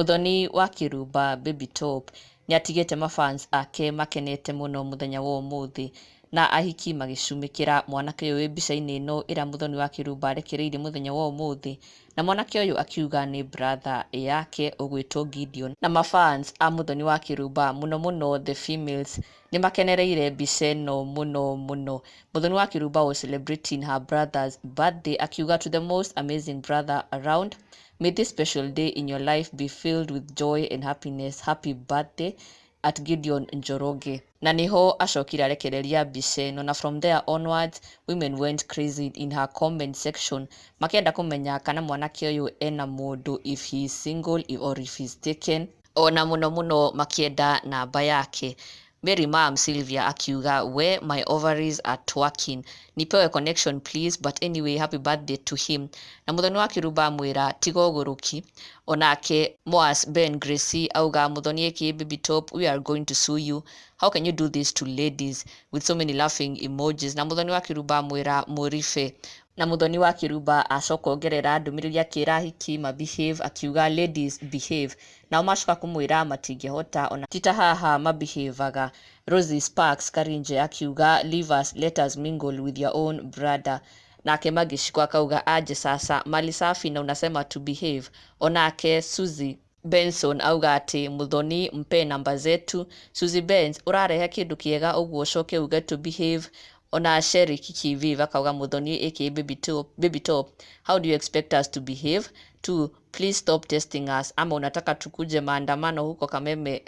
Muthoni wa Kĩrumba Baby Top nĩatigĩte mafans ake makenete mũno mũthenya wa ũmũthĩ na ahiki magĩcumĩkĩra mwanake ũyũ wĩ mbica-inĩ ĩno ĩrĩa Muthoni wa Kĩrumba arekereirie mũthenya wa ũmũthĩ, na mwanake ũyũ akiuga nĩ brother yake ũgwĩtwo Gideon. Na mafans a Muthoni wa Kĩrumba mũno mũno the females nĩ makenereire mbica ĩno mũno mũno. Muthoni wa Kĩrumba was celebrating her brother's birthday, akiuga, "To the most amazing brother around, may this special day in your life be filled with joy and happiness. Happy birthday, @GideonNjoroge." Na niho acokire arekereria mbica ĩno, na from there onwards women went crazy in her comment section makĩenda kũmenya kana mwanake ũyũ ena mũndũ, if he is single or if he is taken, ona mũno mũno makĩenda namba yake. Mary Mam Sylvia akiuga, "We, my ovaries are twerking, nipewe connection please, but anyway, happy birthday to him." Na Muthoni wa Kĩrumba amwĩra tiga ũgũrũki. Onake Moas Ben Gracie auga, "Muthoni aka Baby Top, we are going to sue you. How can you do this to ladies?" with so many laughing emojis. Na Muthoni wa Kĩrumba amwĩra mũribe. Na Muthoni wa Kĩrumba acoka ongerera ndũmĩrĩri akĩra ahiki ma behave, akiuga, "Ladies, behave." Nao macoka kũmwĩra matingĩhota ona ti ta haha mabehavaga. Rosie Sparks Karinje akiuga, "Leave us, let us mingle with your own brother." Nake Magiciko akauga, "Aje sasa, mali safi na unasema to behave?" Onake Suzy Benson auga atĩ Muthoni mpe namba zetu. Suzy Benz, ũrarehe kĩndũ kĩega ũguo ũcoke uge to behave? Ona Sherry Kikiviv akauga, "Muthoni aka Baby Top, Baby Top, how do you expect us to behave to? Please stop testing us, ama unataka tukuje maandamano huko Kameme?"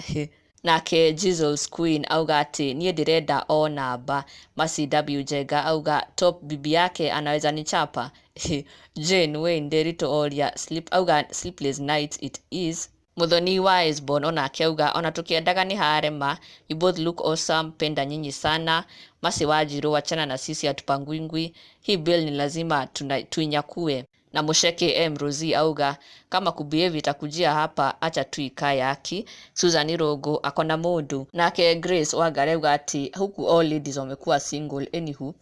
Nake Jesus Queen auga atĩ niĩ ndĩrenda o namba. Masi W Jenga auga, "Top, bibi yake anaweza nichapa." Jane Wayne Nderito oria sleep, auga, "Sleepless night it is." Muthoni wa Esbon onake auga, "Ona tukiendaga nĩ harema. You both look awesome, penda nyinyi sana." Masi Wanjiru, "Wachana na sisi, hatupangwingwi hii bill, ni lazima tuinyakue." Na Musheke M Rosie auga, "Kama kubehave itakujia hapa, acha tu ikae haki." Susan Irogo, "Akona mundu." Nake Grace Wangare auga ati huku all ladies wamekuwa single. Anywho,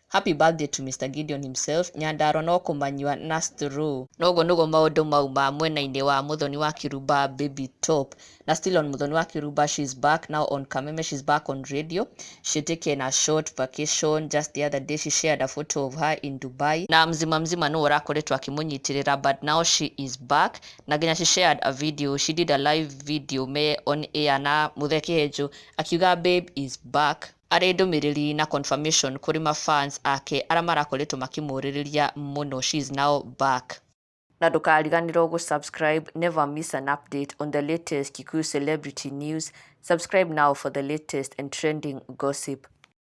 happy birthday to Mr Gideon himself. Nyandarua no kũmanyua na straw. Noguo nĩguo maũndũ mauma mwena-inĩ wa Muthoni wa Kĩrumba Baby Top. Na still on Muthoni wa Kĩrumba, she's back now on Kameme, she's back on radio. She taken a short vacation. Just the other day she shared a photo of her in Dubai na mzima mzima no ũrakoretwo akĩmũnyitĩrĩra, but now she is back na nginya she shared a video. She did a live video me on air na Muthee Kĩhenjo akiuga babe is back, arĩ ndũmĩrĩri na confirmation kũrĩ mafans ake arĩa marakoretwo makĩmũrĩrĩria mũno. She is now back. Na ndũkariganĩrwo gũ-subscribe. Never miss an update on the latest Kikuyu celebrity news. Subscribe now for the latest and trending gossip.